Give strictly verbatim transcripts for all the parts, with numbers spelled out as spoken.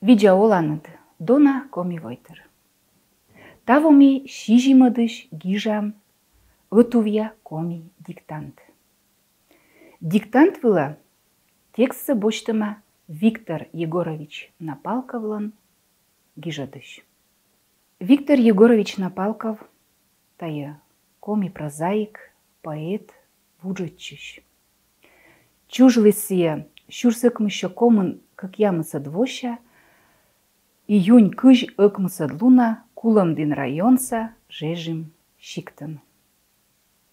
Видза оланныд, дона коми войтыр. Таво ми сизимӧдысь гижам ӧтувъя коми диктант. Диктант вылӧ текстсӧ босьтӧма Виктор Егорович Напалковлӧн гижӧдысь. Виктор Егорович Напалков — тайӧ коми прозаик, поэт, вуджӧдчысь. Чужліс сійӧ сюрс ӧкмыссё комын кӧкъямысӧд вося июнь кызь ӧкмысӧд лунӧ Кулӧмдін районса Жежим сиктын.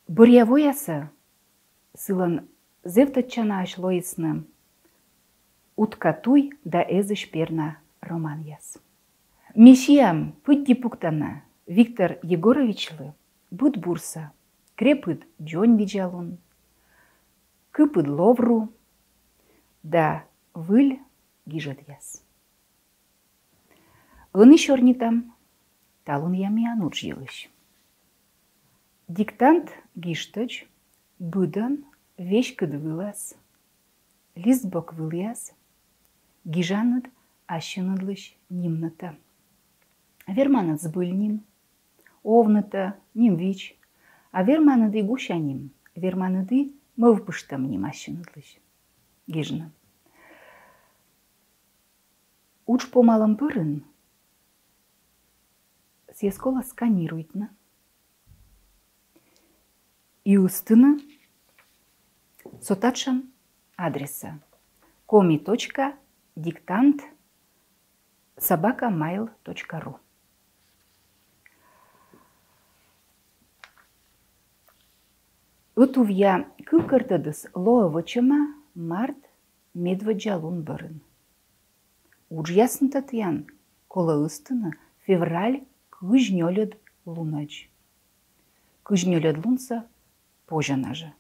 Бӧръя воясӧ сылӧн зэв тӧдчанаӧсь лоисны «Утка туй» да «Эзысь перна» романъяс. Ми сиам пыдди пуктана Виктор Егоровичлы быд бурсӧ крепыд дзоньвидзалун, кыпыд ловру да выль гижӧдъяс. Ӧні сёрнитам талунъя миян удж йылысь. Диктант гижтӧдз быдӧн веськыд вылас, листбок вылас гижанныд ассьыныдлысь нимнытӧ. Верманныд збыль ним, овнытӧ, нимвидз, а верманныд и гуся ним, верманныд и мӧвпыштӧм ним ассьыныдлысь гижны. Удж помалӧм бӧрын сійӧс колӧ сканируйтны и ыстыны со татшӧм адресӧ: коми точка диктант собака mail точка ру. Ӧтувъя кывкӧртӧдыс лоӧ вӧчӧма март медводдза лун бӧрын. Уджъяснытӧ тіян колӧ ыстыны февраль кызь нёльӧд лунӧдз. Кызь нёльӧд лунсӧ позьӧ на жӧ.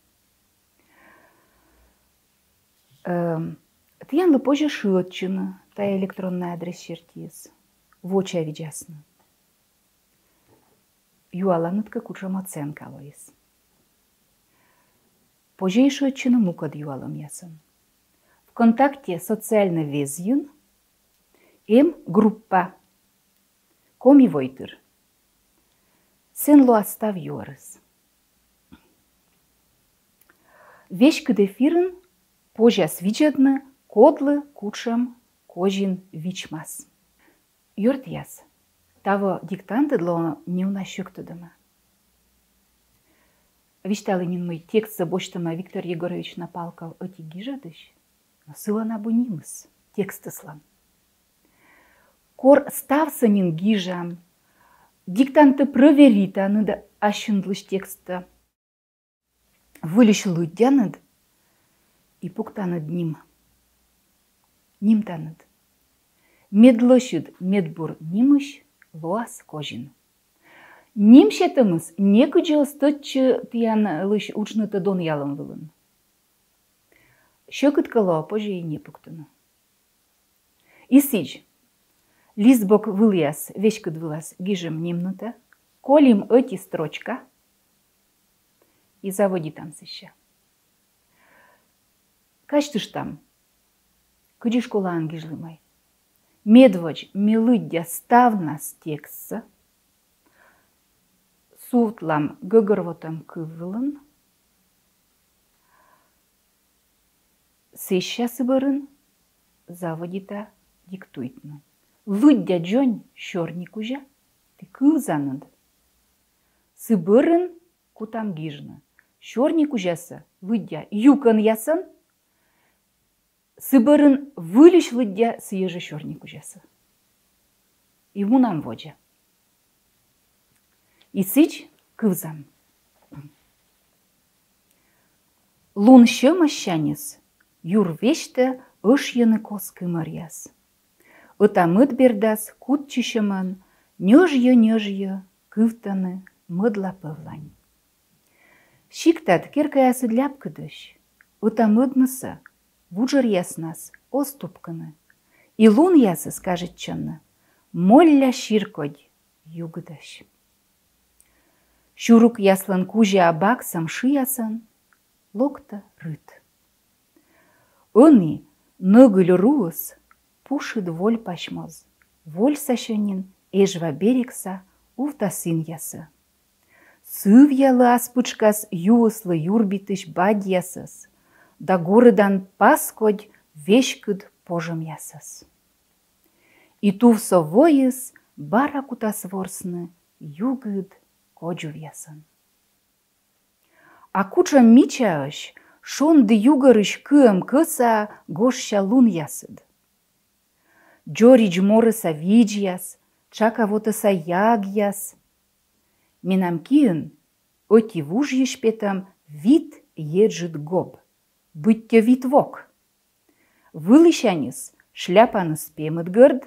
Эм, тіянлы позьӧ шыӧдчыны тайӧ электроннӧй адрес сертиыс, вочавидзасны. Юаланныд кӧ, кутшӧм оценка лоис. Позьӧ и шыӧдчыны мукӧд юалӧмъясӧн. ВКонтакте социальнӧй везйын эм группа «Коми войтыр». Сэн лоас став юӧрыс. Веськыд эфирын позяс видзӧдны, кодлы кутшӧм козин вичмас. Ёртъяс, таво диктантыд лоӧ неуна сьӧктӧдӧма. Висьталі нин, мый текстсӧ босьтӧма Виктор Егорович Напалков ӧти гижӧдысь, но сылӧн абу нимыс текстыслӧн. Кор ставсӧ нин гижам, диктантӧ прӧвеританныд ассьыныдлысь текстсӧ, выльысь лыддянныд и пуктанныд ним. Нимтанныд. Мед лӧсьыд медбур нимысь лоас козин. Ним сетӧмыс некыдз оз тӧдчы тіянлысь уджнытӧ донъялӧм вылын. Сьӧкыд кӧ лоӧ, позьӧ и не пуктыны. И сідз, листбок вылас, веськыд вылас гижам нимнытӧ, колим ӧти строчка и заводитам сэсся. Казьтыштам, кыдзи школаын гижлім ай. Медводз ме лыддя ставнас текстсӧ, сувтлам гӧгӧрвотӧм кыв вылын, сэсся сы бӧрын заводита диктуйтны. Лыддя дзонь сёрникузя, ті кывзанныд. Сы бӧрын кутам гижны. Сёрникузясӧ лыддя юкӧнъясӧн, сы бӧрын выльысь лыддя сійӧ жӧ сёрникузясӧ. И мунам водзӧ. И сідз кывзам. Лун сьӧмӧссяньыс юр весьтӧ ӧшйӧны кос кымӧръяс. Ӧта-мӧд бердас кутчысьӧмӧн ньӧжйӧ-ньӧжйӧ кывтӧны мӧдлапӧвлань. Сиктад керкаясыд ляпкыдӧсь, ӧта-мӧднысӧ вуджӧръяснас оз тупкыны, и лунъясыс кажитчӧны молля сир кодь югыдӧсь. Сюрукъяслӧн кузя баксӧм шыясӧн локтӧ рыт. Ӧні нӧгыль руыс Пушыд вольпась моз вольсасьӧ нин Эжва берегса увта синъясӧ. Сывъялӧ ас пытшкас юыслы юрбитысь бадьясӧс да горыдан паскодь веськыд пожӧмъясӧс. И тувсо войыс бара кутас ворсны югыд кодзувъясӧн. А кутшӧм мичаӧсь шонді югӧрысь кыӧм кӧса гожся лунъясыд! Дзоридз морӧса видзьяс, тшака вотӧса ягъяс. Менам киын ӧти вужйысь петӧм вит еджыд гоб, быттьӧ вит вок. Вылісяньыс шляпаныс пемыд гӧрд,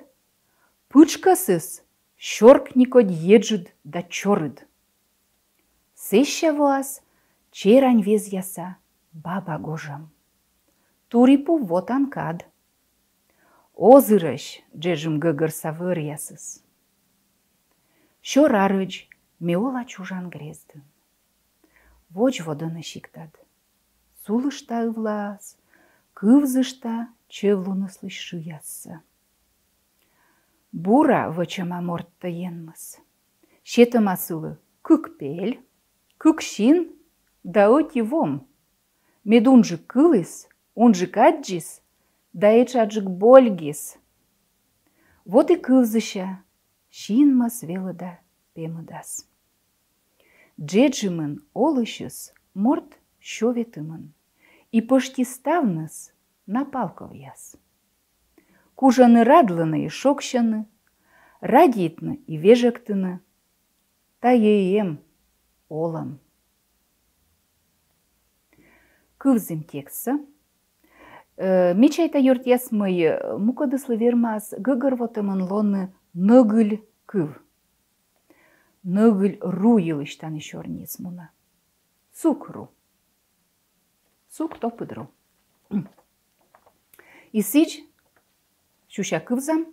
пытшкӧсыс сёркникодь еджыд да чорыд. Сэсся воас черань везъяса баба гожӧм. Турипув вотан кад. Озырӧсь джеджым гӧгӧрса вӧръясыс. Сёрарӧдз ме ола чужан грездын. Водзводӧны сиктад. Сулышта ывлаас, кывзышта чӧв луныслысь шыяссӧ. Бура вӧчӧма морттӧ Енмыс. Сетӧма сылы кык пель, кык син да ӧти вом. Мед унджык кыліс, унджык аддзис да этшаджык больгис. Вот и кывзыся, синмӧс велӧда пемыдас. Джеджымын олысьыс морт сё ветымын, и пӧшти ставныс на палковъяс. Кужӧны радлыны и шогсьыны, радейтны и вежӧктыны. Тайӧ и эм олӧм. Кывзім текстсӧ. Э, ме чайта, ёртъяс, мый, э, мукӧдыслы вермас гӧгӧрвотӧмӧн лоны нӧгыль кыв. Нӧгыль ру йылысь тані сёрниыс мунӧ. Цукру. Цук топыд ру. И сідз сюся кывзам,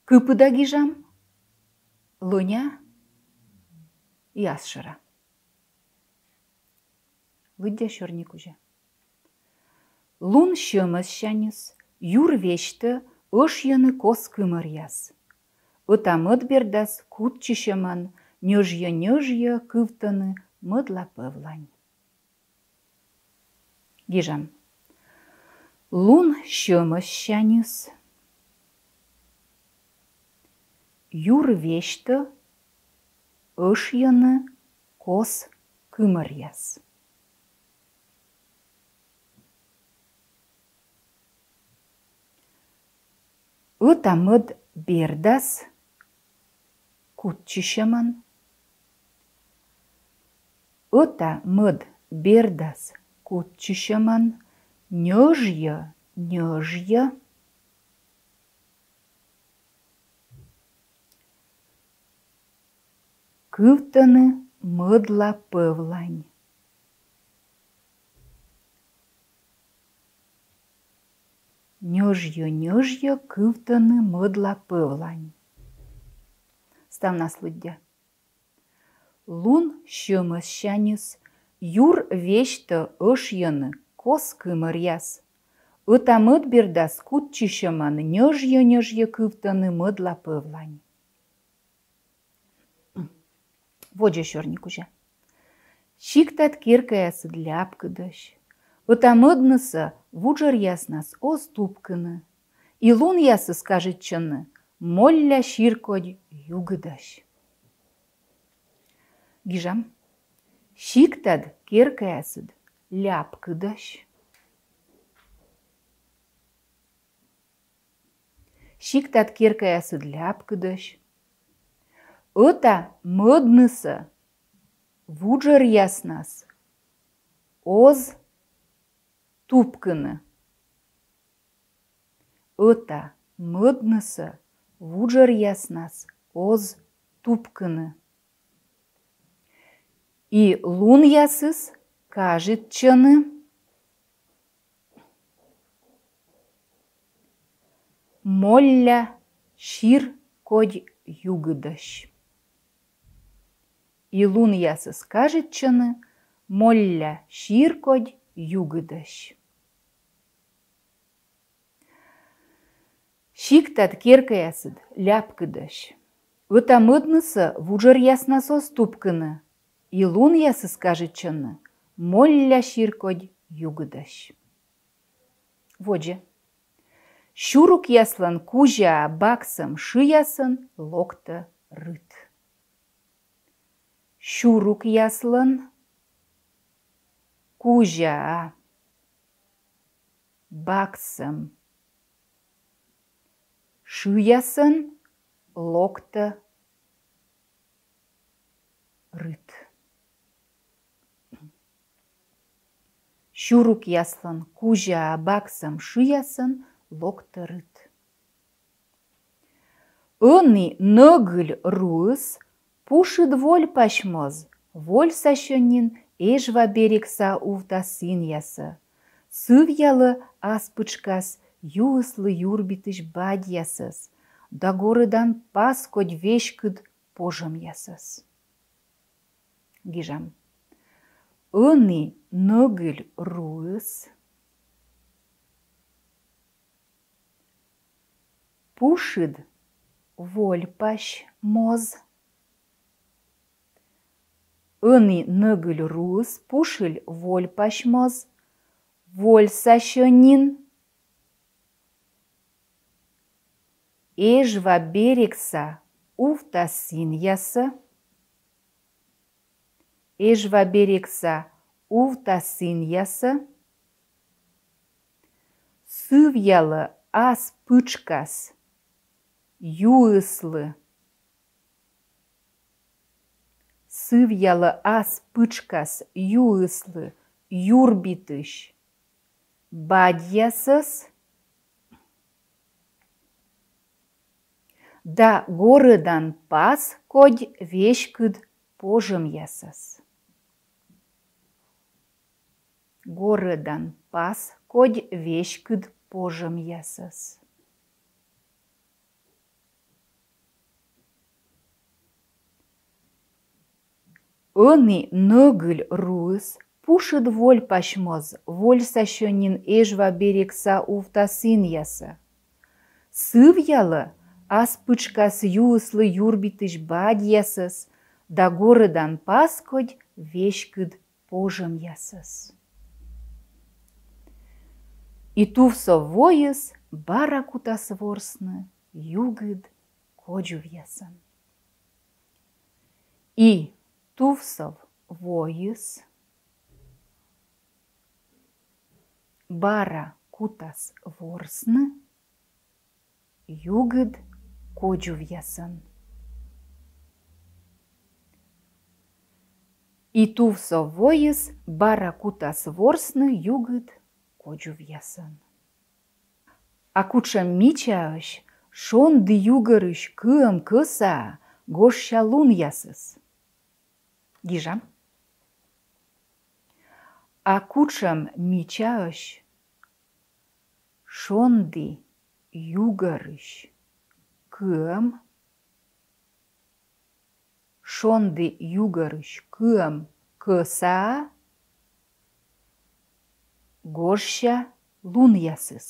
кыпыда гижам, лӧня и ас шӧра. Лыддя сёрни кузя. Лун сьӧмӧссяньыс юр весьтӧ ӧшйӧны кос кымӧръяс. Ӧта-мӧд бердас кутчысьӧмӧн ньӧжйӧ-ньӧжйӧ кывтӧны мӧдлапӧвлань. Гижам. Лун сьӧмӧссяньыс юр весьтӧ ӧшйӧны кос кымӧръяс. Ӧта-мӧд бердас кутчысьӧмӧн. Ӧта-мӧд бердас кутчысьӧмӧн ньӧжйӧ-ньӧжйӧ кывтӧны мӧдлапӧвлань. Ньӧжйӧ-ньӧжйӧ кывтӧны мӧдлапӧвлань. Ставнас лыддя. Лун сьӧмӧссяньыс юр весьтӧ ӧшйӧны кос кымӧръяс. Ӧта-мӧд бердас кутчысьӧмӧн ньӧжйӧ-ньӧжйӧ кывтӧны мӧдлапӧвлань. Водзӧ сёрни кузя. Сиктад керкаясыд ляпкыдӧсь. Ӧта-мӧднысӧ вуджӧръяснас оз тупкыны. И лунъясыс кажитчӧны молля сир кодь югыдӧсь. Гижам. Сиктад керкаясыд ляпкыдӧсь. Сиктад керкаясыд ляпкыдӧсь. Ӧта-мӧднысӧ вуджӧръяснас оз тупкыны. Ӧта-мӧднысӧ вуджӧръяснас оз тупкыны. И лунъясыс кажитчӧны молля сир кодь югыдӧсь. И лунъясыс кажитчӧны молля сир кодь югыдӧсь. Сиктад керкаясыд ляпкыдӧсь. Ӧта-мӧднысӧ вуджӧръяснас оз тупкыны, и лунъясыс кажитчӧны молля сир кодь югыдӧсь. Водзӧ. Сюрукъяслӧн кузя баксӧм шыясӧн локтӧ рыт. Сюрукъяслӧн кузя баксӧм шыясӧн локтӧ рыт. Сюрукъяслӧн кузя баксӧм шыясӧн локтӧ рыт. Ӧні нӧгыль руыс пушыд вольпась моз вольсасьӧ нин Эжва берегса увтас инъясӧ, сывъялӧ ас пытшкас юыслы юрбитысь бадьясӧс да горӧдан пас кодь веськыд пожӧмъясӧс. Гижам. Ӧні нӧгыль руыс пушыд вольпась моз. Ӧні нӧгыль руыс пушыль вольпась моз вольсасьӧ нин Эжва берегса увтас инъясӧ, Эжва берегса увтас инъясӧ, сывъялӧ ас пытшкас юыслы, сывъялӧ ас пытшкас юыслы юрбитысь бадьясӧс да горӧдан пас кодь веськыд пожӧмъясӧс. Горӧдан пас кодь веськыд пожӧмъясӧс. Ӧні нӧгыль руыс пушыд вольпась моз вольсасьӧ нин Эжва берегса увтас инъясӧ, сывъялӧ ас пытшкас юыслы юрбитысь бадьясӧс да горӧдан пас кодь веськыд пожӧмъясӧс. И тувсов войыс бара кутас ворсны югыд кодзувъясӧн. И тувсов войыс бара кутас ворсны югыд кодзувъясӧн. И тувсов войыс бара кутас ворсны югыд кодзувъясӧн. А кутшӧм мичаӧсь шонді югӧрысь кыӧм кӧсаа гожся лунъясыс? Гижам. А кутшӧм мичаӧсь шонді югӧрысь кыӧм, шонді югӧрысь кыӧм кӧсаа гожся лунъясыс?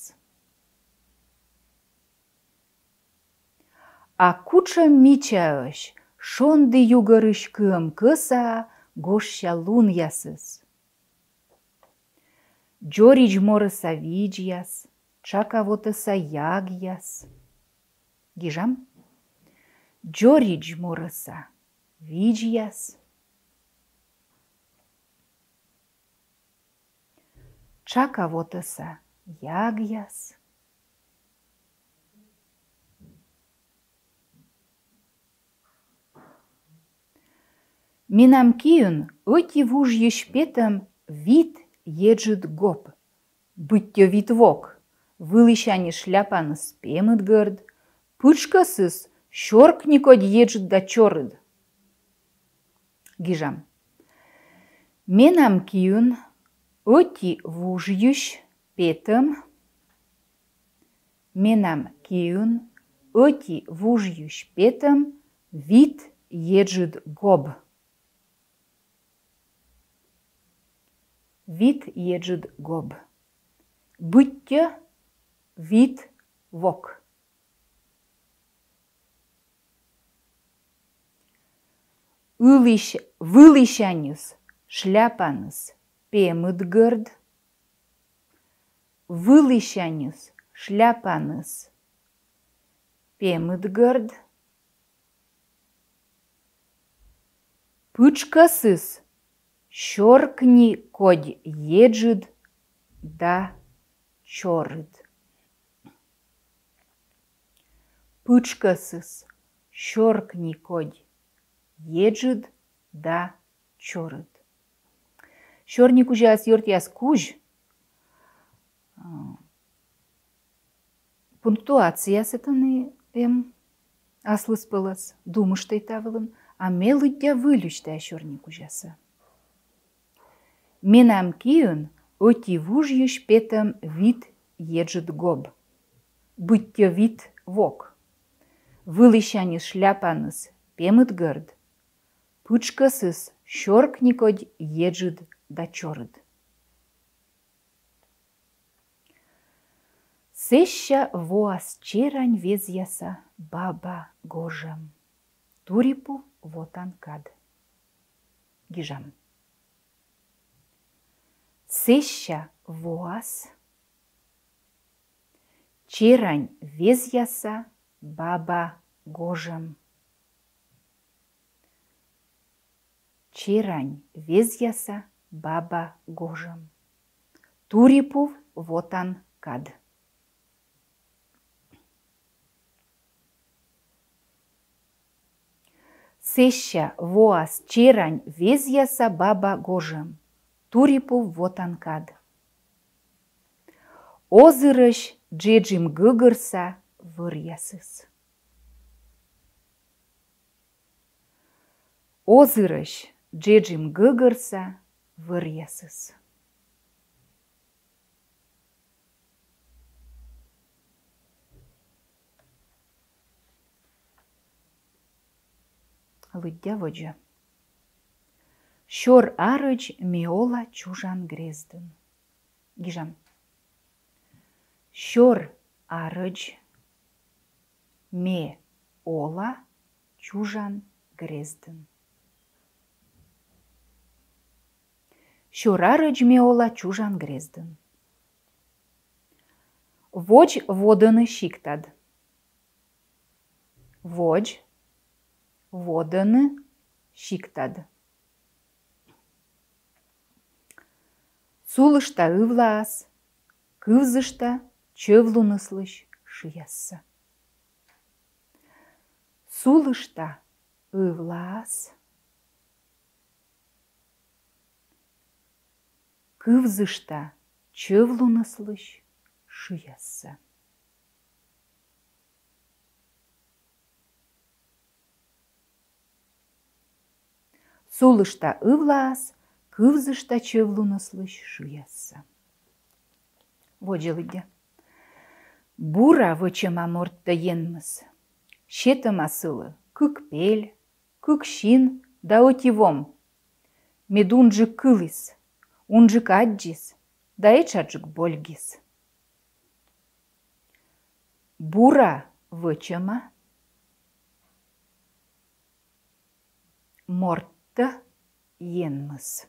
А кутшӧм мичаӧсь шонді югӧрысь кыӧм кӧсаа гожся лунъясыс? Дзоридз морӧса видзьяс, тшака вотӧса ягъяс. Гижам. Дзоридз морӧса видзьяс, тшака вотӧса ягъяс. Менам киын ӧти вужйысь петӧм вит еджыд гоб, быттьӧ вит вок, вылісянь шляпаныс пемыд гӧрд, пытшкӧсыс сёркни кодь еджыд да чорыд. Гижам. Менам киын ӧти вужйысь петӧм, менам киын ӧти вужйысь петӧм вит еджыд гоб. Вит еджыд гоб. Быттьӧ вит вок. Вылысь-, вылысяньыс шляпаныс пемыд гӧрд. Вылысяньыс шляпаныс пемыд гӧрд. Пытшкӧсыс сёркни кодь еджыд да чорыд. Пытшкӧсыс сёркни кодь еджыд да чорыд. Сёрникузяыс, ёртъяс, кузь. А, пунктуациясӧ тані эм аслыспӧлӧс, думыштӧй та вылын, а ме лыддя выльысь тайӧ сёрникузясӧ. Менам киын ӧти вужйысь петӧм вит еджыд гоб, быттьӧ вит вок. Вылысяньыс шляпаныс пемыд гӧрд. Пытшкӧсыс сёркни кодь еджыд да чорыд. Сэсся воас черань везъяса баба гожӧм. Турипув вотан кад. Гижам. Сэсся воас черань везъяса баба гожӧм. Черань везъяса баба гожӧм. Турипув вотан кад. Сэсся воас черань везъяса баба гожӧм. Турипув вотан кад. Озырӧсь джеджым гӧгӧрса вӧръясыс. Озырӧсь джеджым гӧгӧрса вӧръясыс. Лыддя водзӧ. Сёр арӧдз ме ола чужан грездын. Гижам. Сёр арӧдз ме ола чужан грездын. Сёр арӧдз ме ола чужан грездын. Водз водӧны сиктад. Водз водӧны сиктад. Сулышта ывлаас, кывзышта чӧвлуныслысь шыяссӧ. Сулышта ывлаас, кывзышта чӧвлуныслысь шыяссӧ. Сулышта ывлаас, кывзышта чӧвлуныслысь шыяссӧ. Водзӧ лыддя. Бура вӧчӧма морттӧ Енмыс. Сетӧма сылы кык пель, кык син да ӧти вом. Мед унджык кыліс, унджык аддзис да этшаджык больгис. Бура вӧчӧма морттӧ Енмыс.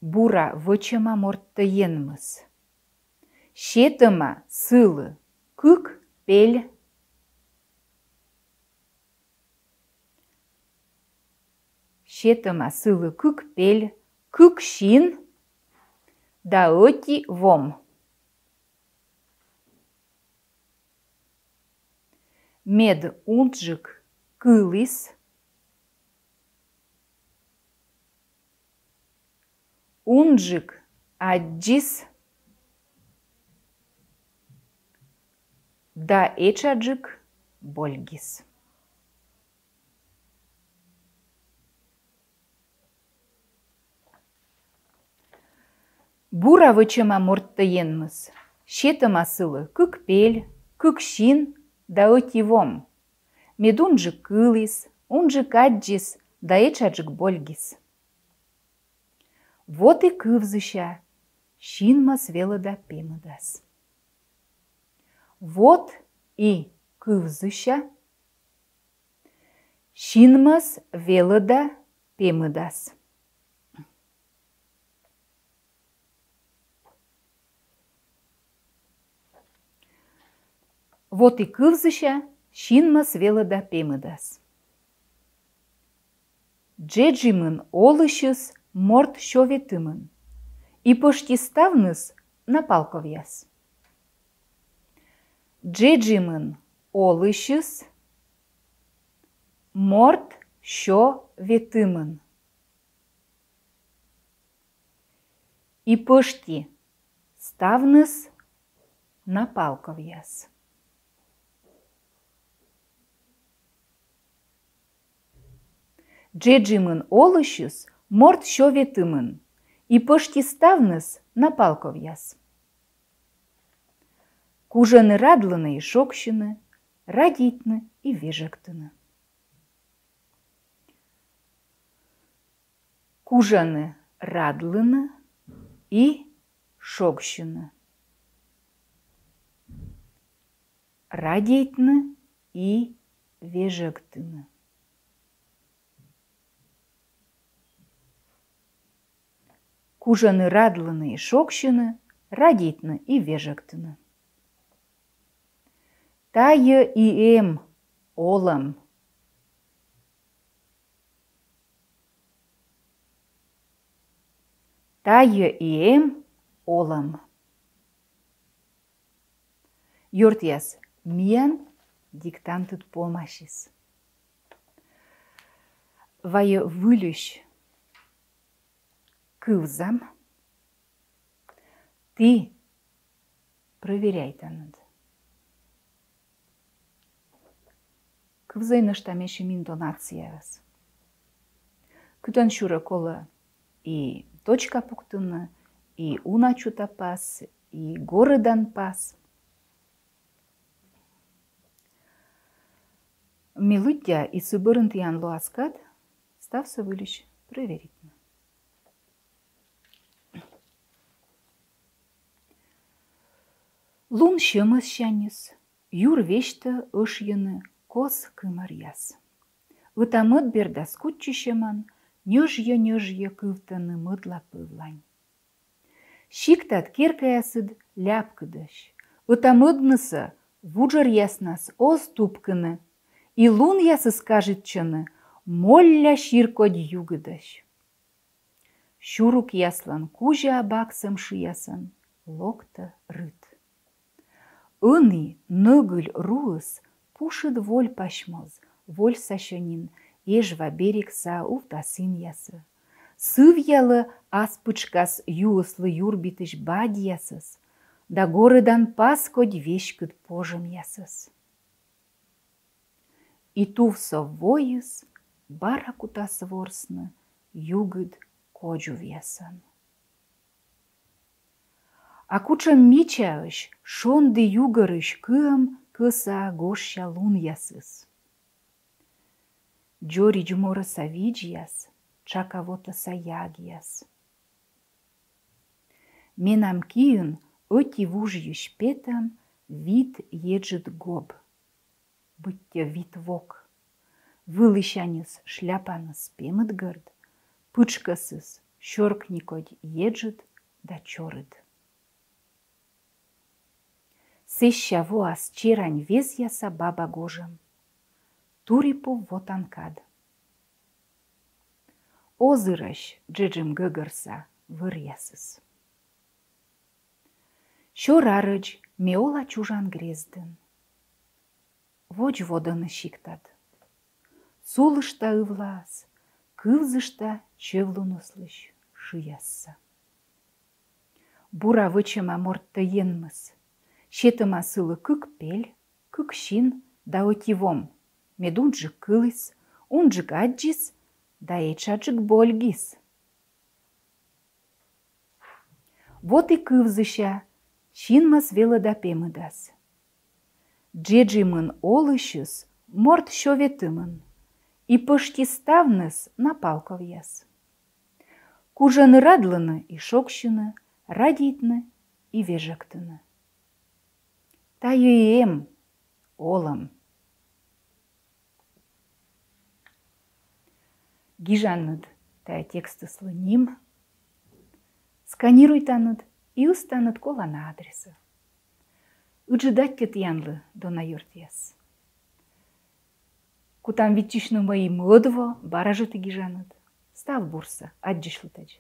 Бура вӧчӧма морттӧ Енмыс. Сетӧма сылы кык пель. Сетӧма сылы кык пель, кык син да ӧти вом. Мед унджык кыліс, унджык аддзис да этшаджык больгис. Бура вӧчӧма морттӧ Енмыс. Сетӧма сылы кык пель, кык син да ӧти вом. Мед унджык кыліс, унджык аддзис да этшаджык больгис. Вот и кывзыся синмӧс велӧда пемыдас. Вот и кывзыся Синмӧс велӧда пемыдас. Вот и кывзыся: синмӧс велӧда пемыдас. Джеджимын олысьыс морт сё ветымын, и пӧшти ставныс на палковъяс. Джеджимын олысьыс морт сё ветымын, и пӧшти ставныс на палковъяс. Джеджимын олысьыс морт сё ветымын, и пӧшти ставныс на палковъяс. Кужӧны радлыны и шогсьыны, радейтны и вежӧгтыны. Кужӧны радлыны и шогсьыны, радейтны и вежӧгтыны. Кужӧны радлыны и шогсьыны, радейтны и вежӧгтыны. Тайӧ и эм олӧм. Тайӧ и эм олӧм. Ёртъяс, миян диктантыд помасис. Вайӧ выльысь кывзам. Ті проверяйтанныд. Кывзӧй нӧшта менсьым интонацияыс. Кытӧнсюрӧ колӧ и точка пуктыны, и уна чутапас, и горыданпас. Ме лыддя, и сы бӧрын тіян лоас кад ставсӧ выльысь проверитны. Лун сьӧмӧссяньыс юр весьтӧ ӧшйӧны кос кымӧръяс. Ӧта-мӧд бердас кутчысьӧмӧн ньӧжйӧ-ньӧжйӧ кывтӧны мӧдлапывлань. Сиктад керкаясыд ляпкыдӧсь, ӧта-мӧднысӧ вуджӧръяснас оз тупкыны, и лунъясыс кажитчӧны молля сир кодь югыдӧсь. Сюрукъяслӧн кузя баксӧм шыясӧн локтӧ рыт. Ӧні нӧгыль руыс пушыд вольпась моз вольсасьӧ нин Эжва берегса увтас инъясӧ, сывъялӧ ас пытшкас юыслы юрбитысь бадьясӧс да горыданпас кодь веськыд пожӧмъясӧс. И тувсов войыс бара кутас ворсны югыд кодзувъясӧн. А кутшӧм мичаӧсь шонді югӧрысь кыӧм кӧса гожся лунъясыс! Дзоридз морӧса видзьяс, тшака вотӧса ягъяс. Менам киын ӧти вужйысь петӧм вит еджыд гоб, быттьӧ вит вок. Вылісяньыс шляпаныс пемыдгӧрд, пытшкӧсыс сёркни кодь еджыд да чорыд. Сэсся воас черань везъяса баба гожӧм. Турипув вотан кад. Озырӧсь джеджым гӧгӧрса вӧръясыс. Сёр арӧдз ме ола чужан грездын. Водзводӧны сиктад. Сулышта ывлаас, кывзышта чӧвлуныслысь шыяссӧ. Бура вӧчӧма морттӧ Енмыс. Сетӧма сылы кык пель, кык син да ӧти вом, мед унджык кыліс, унджык аддзис да этшаджык больгис. Вот и кывзыся: синмӧс велӧда пемыдас. Джеджимын олысьыс морт сё ветымын, и пӧшти ставныс на палковъяс. Кужӧны радлыны и шогсьыны, радейтны и вежӧктыны. Тайӧ и эм олӧм. Гижанныд тайӧ текстыслы ним, сканируйтанныд и ыстанныд колана адресӧ. Ыджыд аттьӧ тіянлы, дона ёртъяс. Кутам виччысьны, мый и мӧд во бара жӧ ті гижанныд. Став бурсӧ, аддзысьлытӧдз.